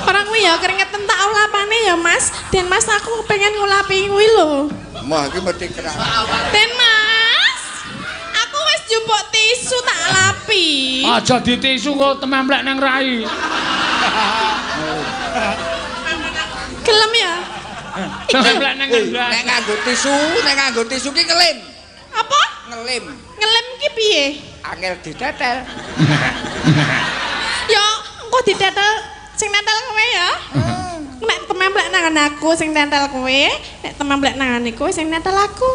[SPEAKER 3] Ora kuwi ya keringetan tak ulapane ya, Mas. Den Mas aku pengen ngulapi kuwi lho.
[SPEAKER 2] Wah, iki mesti kerak.
[SPEAKER 3] Den Mas, aku wis njupuk tisu tak lapi.
[SPEAKER 1] Aja ditisu kok tememplek nang rai.
[SPEAKER 3] Gelem ya?
[SPEAKER 1] Tememplek nang ndas.
[SPEAKER 2] Nek nganggo tisu, nek nganggo tisu ki ngelim.
[SPEAKER 3] Apa?
[SPEAKER 2] Ngelim.
[SPEAKER 3] Ngelim ki piye?
[SPEAKER 2] Angel ditetel.
[SPEAKER 3] Ya, engko ditetel sing netel kowe ya. Nek tememplek nang aku sing netel kowe, nek tememplek nang kowe sing netel aku.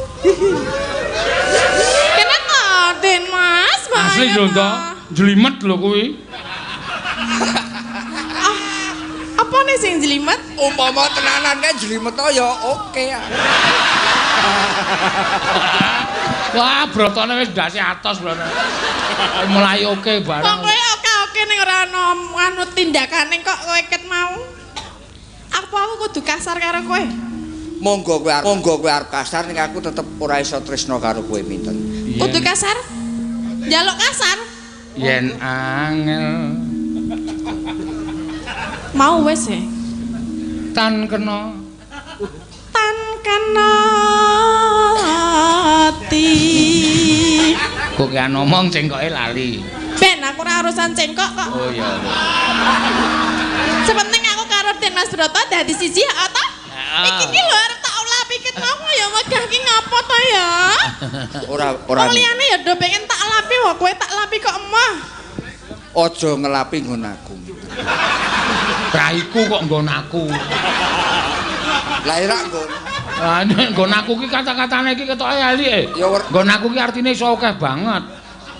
[SPEAKER 3] Kenapa, Den Mas?
[SPEAKER 1] Asli lho to, jlimet lho kuwi.
[SPEAKER 3] Ah, apa nih sing jlimet?
[SPEAKER 2] Umpama tenanan kae jlimet to ya oke.
[SPEAKER 1] Wah, brotone wis ndase atos brotone. Mulai oke barang.
[SPEAKER 3] Pokoke oke-oke ning ora ana anu tindakane kok kowe ket mau. Apa aku kudu kasar karo kowe?
[SPEAKER 2] Monggo kowe arep kasar ning aku tetep ora iso tresno karo kowe minten.
[SPEAKER 3] Kudu kasar? Njaluk kasar?
[SPEAKER 1] Yen angel.
[SPEAKER 3] Mau wis e.
[SPEAKER 1] Tan kena.
[SPEAKER 3] Tan kena ati.
[SPEAKER 1] Kok kaya ngomong cengkoke lali.
[SPEAKER 3] Ben aku ora urusan cengkok kok.
[SPEAKER 1] Oh iya.
[SPEAKER 3] Sepenting aku karo Den Mas Broto dadi siji ya ta? Iki ki lho arep tak ulapi ket mau ya megah ki ngopo to ya?
[SPEAKER 2] Ora ora.
[SPEAKER 3] Wong liyane ya do pengen tak lapi wae kowe tak lapi kok emoh.
[SPEAKER 2] Aja ngelapi nggon aku.
[SPEAKER 1] Raiku kok nggon aku.
[SPEAKER 2] Lah ora nggon.
[SPEAKER 1] Lah nggon aku ki kata-katane iki ketoke elike. Nggon aku ki artine iso akeh banget.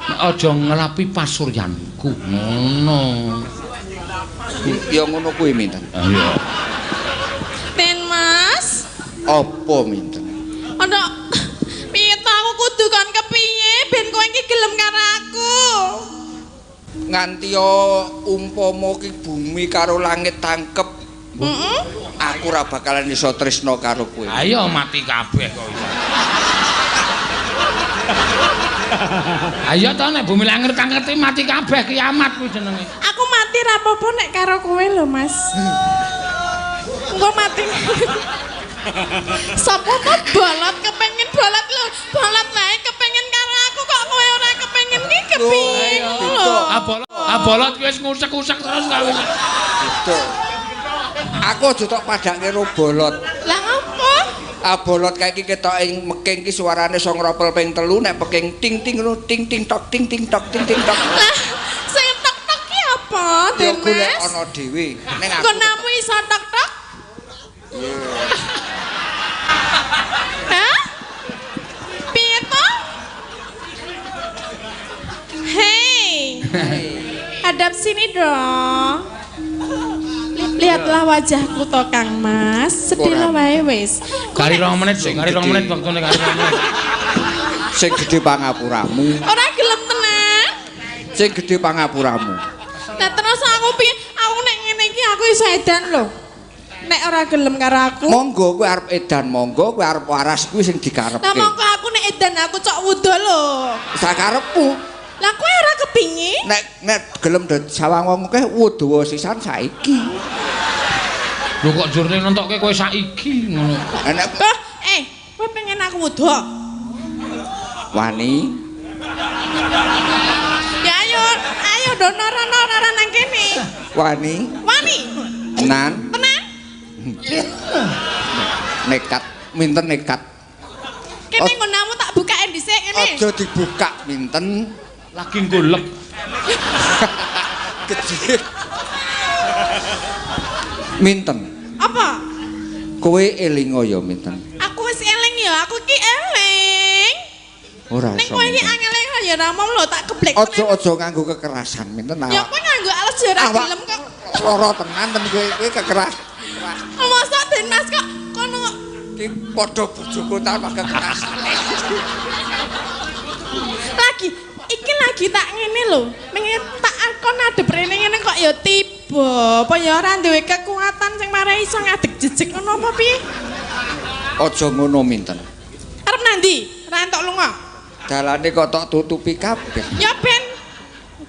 [SPEAKER 1] Aja ngelapi pasuryanku ngono.
[SPEAKER 2] Ya ngono kuwi minten.
[SPEAKER 1] Iya.
[SPEAKER 3] Den Mas.
[SPEAKER 2] Apa minten?
[SPEAKER 3] Ana piye to aku kudu kon kepiye ben kowe iki gelem karo aku?
[SPEAKER 2] Nganti umpama ki bumi karo langit tangkep. Heeh. Aku ora bakalan iso tresno karo kowe.
[SPEAKER 1] Ayo mati kabeh kok iso. Ayo to nek bumi langit tangkep mati kabeh kiamat kuwi jenenge.
[SPEAKER 3] Aku mati ra apa-apa nek karo kowe lho, Mas. Engko mati. Sopo to bolot kepengin bolot lho, bolot wae kepengin karo aku kok kowe ora kepengin ki kepiye lho.
[SPEAKER 1] Abolot kuwi wis ngusek-usek terus ta wis.
[SPEAKER 2] Aku aja tok padake karo bolot.
[SPEAKER 3] Lah ngopo?
[SPEAKER 2] Abolot kae iki ketoke meking ki suarane iso ngropel ping 3 nek peking ting ting ngono ting ting tok ting ting tok ting ting tok.
[SPEAKER 3] Lah sing tok tok ki apa, Den Mas?
[SPEAKER 2] Ya golek ana dhewe. Ning aku
[SPEAKER 3] konamu iso tok tok? Hah? Piye to? Hei. Hadap sini dong. Lihatlah wajahku to Kang Mas. Sedih wae wis.
[SPEAKER 1] Kari 2 menit sing, kari 2 menit waktune kari 2 menit.
[SPEAKER 2] Sing gedhe pangapuramu.
[SPEAKER 3] Ora gelem tenan.
[SPEAKER 2] Sing gedhe pangapuramu.
[SPEAKER 3] Lah terus aku piye? Aku nek ngene iki aku iso edan lho. Nek ora gelem karo aku.
[SPEAKER 2] Monggo kowe arep edan, monggo kowe arep waras kuwi sing dikarepke.
[SPEAKER 3] Lah monggo aku nek edan aku cok wuda lho.
[SPEAKER 2] Sakarepmu.
[SPEAKER 3] Lah kowe ora kepingin?
[SPEAKER 2] Nek nek gelem dadi sawang wong akeh wuda sisan saiki.
[SPEAKER 1] Lho kok jurne nentokke kowe saiki ngono.
[SPEAKER 2] Nek
[SPEAKER 3] kowe pengen aku wuda?
[SPEAKER 2] Wani.
[SPEAKER 3] Ya ayo, ayo dono rono ora nang kene.
[SPEAKER 2] Wani.
[SPEAKER 3] Wani.
[SPEAKER 2] Tenan.
[SPEAKER 3] Tenan.
[SPEAKER 2] Nekat, minten nekat.
[SPEAKER 3] Kene nggonamu tak
[SPEAKER 2] Aja dibuka minten.
[SPEAKER 1] Lagi golek.
[SPEAKER 2] Gede. Minten.
[SPEAKER 3] Apa?
[SPEAKER 2] Kowe elingo ya minten.
[SPEAKER 3] Aku wis eling ya, aku ki eling.
[SPEAKER 2] Ora
[SPEAKER 3] Ning
[SPEAKER 2] iso.
[SPEAKER 3] kowe iki angel ya ora omong lho tak geblek.
[SPEAKER 2] Aja-aja nganggo kekerasan minten.
[SPEAKER 3] Ya kowe nganggo alas ya ora gelem kok.
[SPEAKER 2] Lara tenan ten kowe kowe kekeras.
[SPEAKER 3] Mosok Den Mas kok kono
[SPEAKER 2] ki padha bojoku tanpa kekerasan.
[SPEAKER 3] Lagi iki lagi tak ngene lho. Menge tak kon adep rene ngene kok ya tiba. Apa ya ora duwe kekuatan sing marai iso ngadeg jejeg ngono apa piye?
[SPEAKER 2] Aja ngono minten.
[SPEAKER 3] Arep nandi? Ora entuk lunga.
[SPEAKER 2] Dalane kok tok tutupi kabeh.
[SPEAKER 3] Ya ben.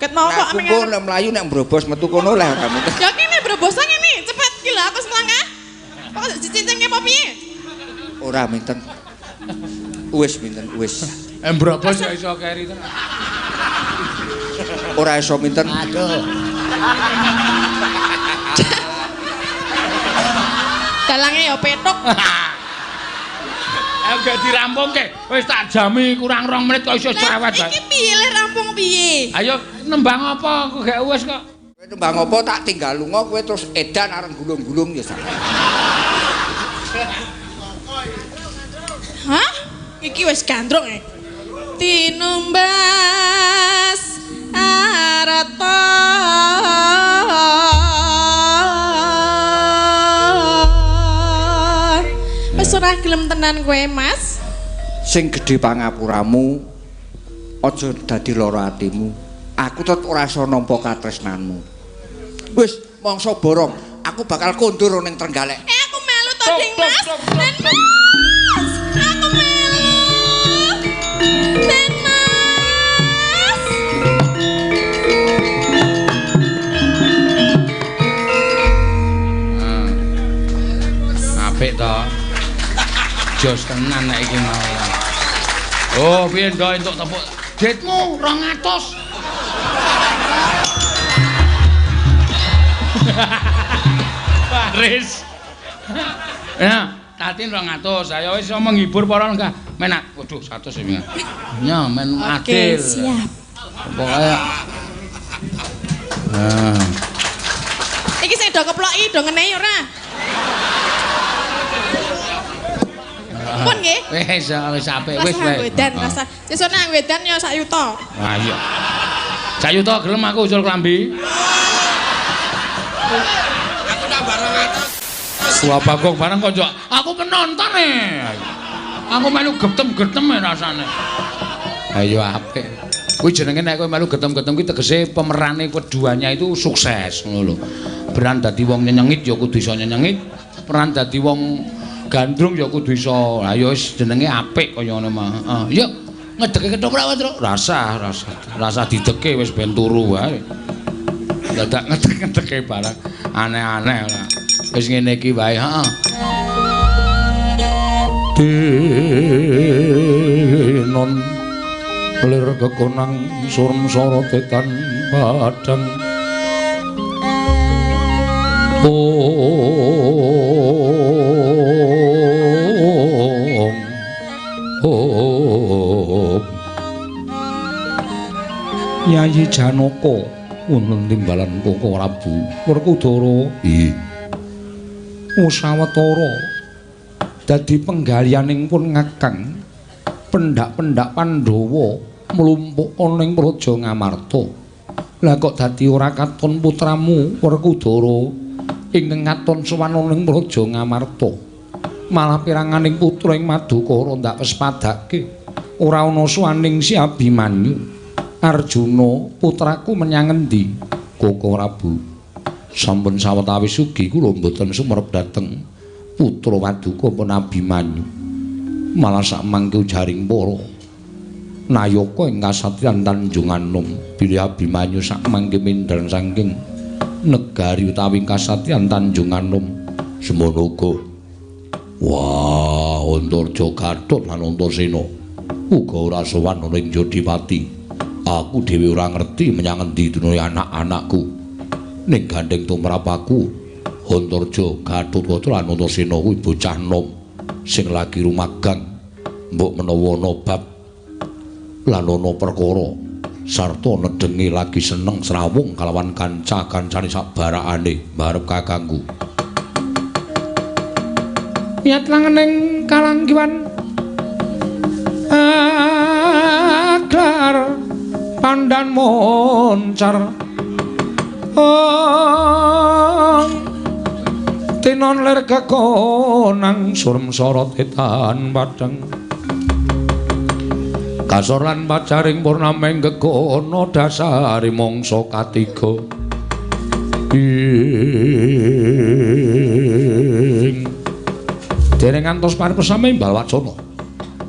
[SPEAKER 3] Ket mau kok
[SPEAKER 2] meng. Aku nek mlayu nek mbrobos metu kono lah ora minten.
[SPEAKER 3] Ya kene mbrobosan ngene, cepet ki lho aku semlangkah. Kok dicincingke apa piye?
[SPEAKER 2] Ora minten. Wis minten wis.
[SPEAKER 1] Mbrobos ya iso keri tenan.
[SPEAKER 2] Ora iso minten.
[SPEAKER 1] Aduh.
[SPEAKER 3] Dalange ya petuk.
[SPEAKER 1] Ayo gak dirampungke. Wis tak jami kurang 2 menit kok iso cerewet bae.
[SPEAKER 3] Iki piye le rampung piye?
[SPEAKER 1] Ayo nembang apa aku gak wis kok.
[SPEAKER 2] Kowe nembang apa tak tinggal lunga kowe terus edan areng gulung-gulung ya sak.
[SPEAKER 3] Hah? Iki wis gandrung e. Tinumbas arta. Wis ora gelem tenan kowe, Mas.
[SPEAKER 2] Sing gedhe pangapuramu aja dadi lara atimu. Aku tetep ora iso nampa katresnanmu. Wis mangsa borong, aku bakal kondur ning Trenggalek.
[SPEAKER 3] Aku melu to, Ding Mas. Den Mas. Aku melu. Den Mas.
[SPEAKER 1] Apik to. Jos tenan nek iki mau. Oh, piye ndok entuk tepuk ditmu 200. Baris. Ya, tatin 200. Ayo wis menghibur para enggak. Menak. Waduh, 100 iki. Ya, men adil.
[SPEAKER 3] Oke, siap.
[SPEAKER 1] Pokoke. Nah.
[SPEAKER 3] Iki sing do keploki do ngenehi ora? Pun nggih.
[SPEAKER 1] Wis wis apik wis wae.
[SPEAKER 3] Wedan rasa. Sesuk nang wedan ya sak yuta.
[SPEAKER 1] Ah iya. Sak yuta gelem aku usul klambi.
[SPEAKER 4] Aku tambah 200.
[SPEAKER 1] Wah Bagong bareng kok aku penonton e. Aku melu getem-getem e rasane. Ayo apik. Kuwi jenenge nek kowe melu getem-getem kuwi tegese pemerane keduanya itu sukses ngono lho. Peran dadi wong nyenyengit ya kudu iso nyenyengit, peran dadi wong gandrung ya kudu iso. Ha ya wis jenenge apik kaya ngono mah. Heeh. Yuk ngedeke ketoprak wae, Truk. Rasah, rasah. Rasah dideke wis ben turu wae. Dadak ngedek-ngedeke barang aneh-aneh ora. Wis ngene iki wae, heeh. Dinon lir kekonang surem sorotetan padang. Om Om Yayi Janaka wonten timbalan Koko Prabu Werkudara. Nggih. Usawatara dadi penggalianing pun ngakang pendak-pendak Pandhawa mlumpuk ana ing Praja Ngamarta. Lah kok dadi ora katon putramu Werkudara ingkang katon sowan ana ing Praja Ngamarta. Malah piranganing putra ing Madukara ndak wespadake ora ana sowaning si Abimanyu. Arjuna putraku menyang endi? Koko Prabu. Sampun sawetawis ugi kula mboten sumerep dhateng putra Waduka pun Abimanyu. Malah sakmangke ujaring para nayaka ing kasatriyan Tanjung Anom bilih Abimanyu sakmangke mindhar saking negari utawi kasatriyan Tanjung Anom. Semono uga. Wah, Antarja Gatot lan Antasena uga ora sowan ana ing Jodipati. Aku dhewe ora ngerti menyang endi dunune anak-anakku. Ning gandeng tumrap aku, Antarja Gatot lan Antasena kuwi bocah nom sing lagi rumagang. Mbok menawa ana bab Lan ana perkara sarta nedhengi lagi seneng srawung kalawan kanca-kancane sabarakane mbarep kakangku. Niat langening kalanggiwan agar pandan moncar ong tinon lir kekonang surem sorot etan padhang kasor lan pacaring purnameng gegono dasari mangsa katiga ing dereng ngantos paripesame imbal wacana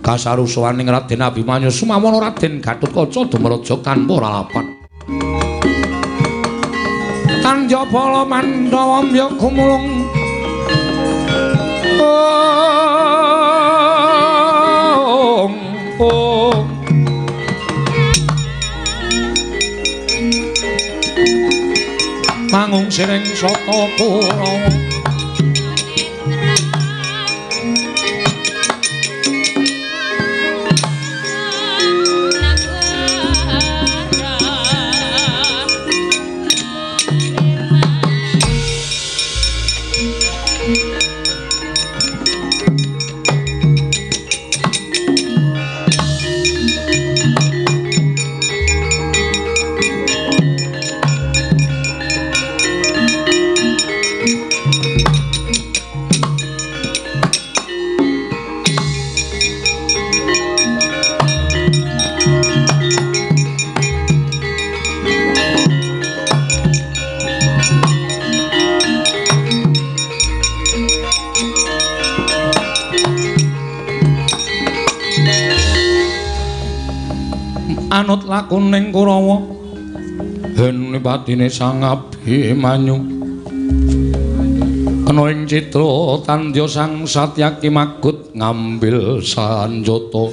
[SPEAKER 1] kasarusuwaning Raden Abimanyu sumawana Raden Gatotkaca dumraja tanpa lalapan. Tanja bala Pandhawa mbya gumulung ong ong mangung siring sata Kurawa. Anut lakuning Kurawa hen patine Sang Abimanyu kena ing citra tandya Sang Satyaki magut ngambil sanjata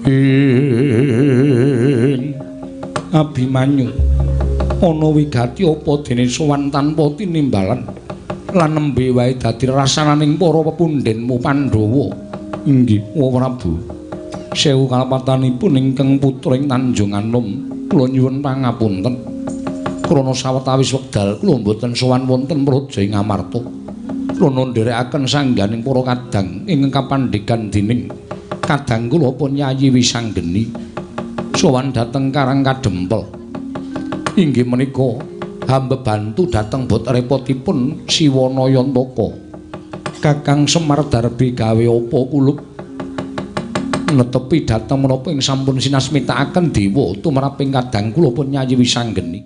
[SPEAKER 1] ing Abimanyu ana wigati apa dene sowan tanpa tinimbalan lan nembe wae dadi rasananing para pepundhenmu Pandhawa. Inggih Prabu. Sewu kalepatanipun ingkang putra ing Tanjung Anom kula nyuwun pangapunten krana sawetawis wekdal kula mboten sowan wonten praja ing Amarta. Krana nderekaken sangganing para kadang ingkang kapandhegan dening kadang kula pun Yayi Wisanggeni sowan dhateng Karang Kadempel. Inggih menika hamba bantu dhateng bot repotipun Siwana Yantaka. Kakang Semar Darbi gawe apa kulup netepi dhateng menapa ing sampun sinasmitakaken dewa tumraping kadang kula pun Yayi Wisanggeni.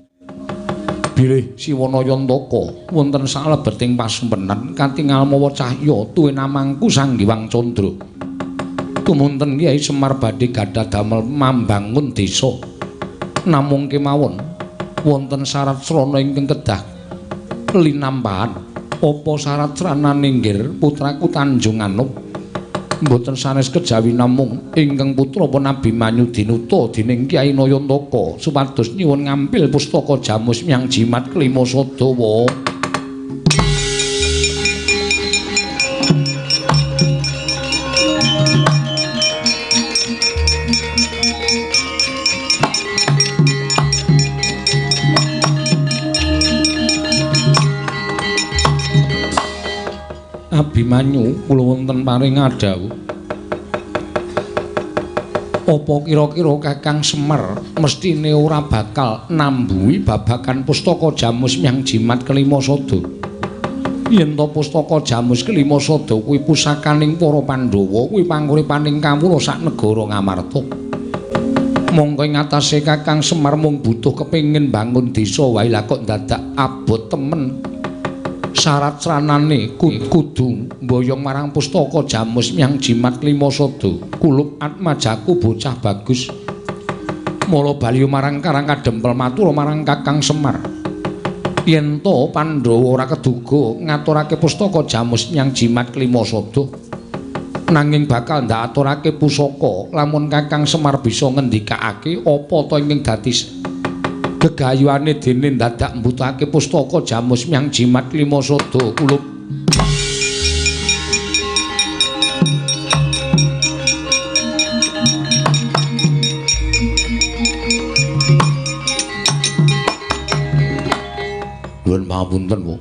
[SPEAKER 1] Bilih Siwana Yantaka wonten salebeting pasumpenan katingal mawa cahya tuwin amangku Sang Hyang Candra. Tumunten Kyai Semar badhe gadah damel mambangun desa. Namung kemawon wonten syarat srana ingkang kedah linampahan. Apa syarat sranane nggir putraku Tanjung Anom? Mboten sanes kejawi namung ingkang putra pun Abimanyu dinuta dening Kyai Nayantaka supados nyuwun ngampil pustaka jamus miang jimat kelima sadawa. Abimanyu kula wonten paring adhawuh. Apa kira-kira Kakang Semar mestine ora bakal nambuhi babagan pustaka jamus miang jimat kelima sada? Yen to pustaka jamus kelima sada kuwi pusakaning para Pandhawa, kuwi panguripaning kawula sak negara Ngamarta. Mongko ing atase Kakang Semar mung butuh kepengin bangun desa wae lah kok dadak abot temen. Syarat sranane kudu mboyong marang pustaka jamus miang jimat kelima sada. Kulup atmajaku bocah bagus. Mula bali marang Karang Kadempel matur marang Kakang Semar. Yen to Pandhawa ora keduga ngaturake pustaka jamus miang jimat kelima sada, nanging bakal ndaturake pusaka lamun Kakang Semar bisa ngendikake apa ta ingkang dadi gegayuhane dene dadak mbutuhake pustaka jamus miang jimat lima sada. Kulup Pangapunten, Bu.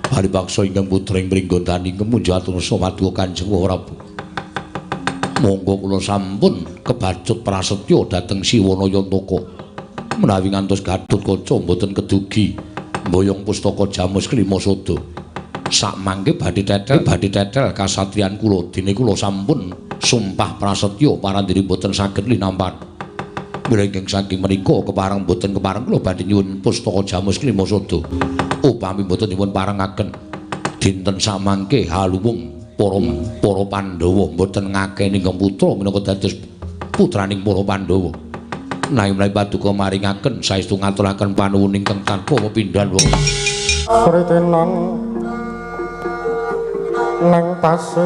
[SPEAKER 1] Paripaksa ingkang putra ing Pringgondani kemunjatur paduka Kanjeng Prabu. Monggo kula sampun kebacut prasetya dhateng Siwana Yantaka. Menawi ngantos Gatotkaca mboten kedugi mboyong pustaka Jamus Klima Sada. Sakmangke badhe tetel kasatriyan kula dene kula sampun sumpah prasetya parandiri mboten saged linampan. Mila ingkang saking menika kepareng mboten kepareng kula badhe nyuwun pustaka Jamus Klima Sada. Upami mboten dipun parengaken dinten samangke haluwung para Pandhawa mboten ngakeni ingkang putra minangka dados putraning para Pandhawa. Nanging menawi paduka maringaken saestu ngaturaken panuwun ingkang tanpa pepindhan wong.
[SPEAKER 5] Kritenan nang pasir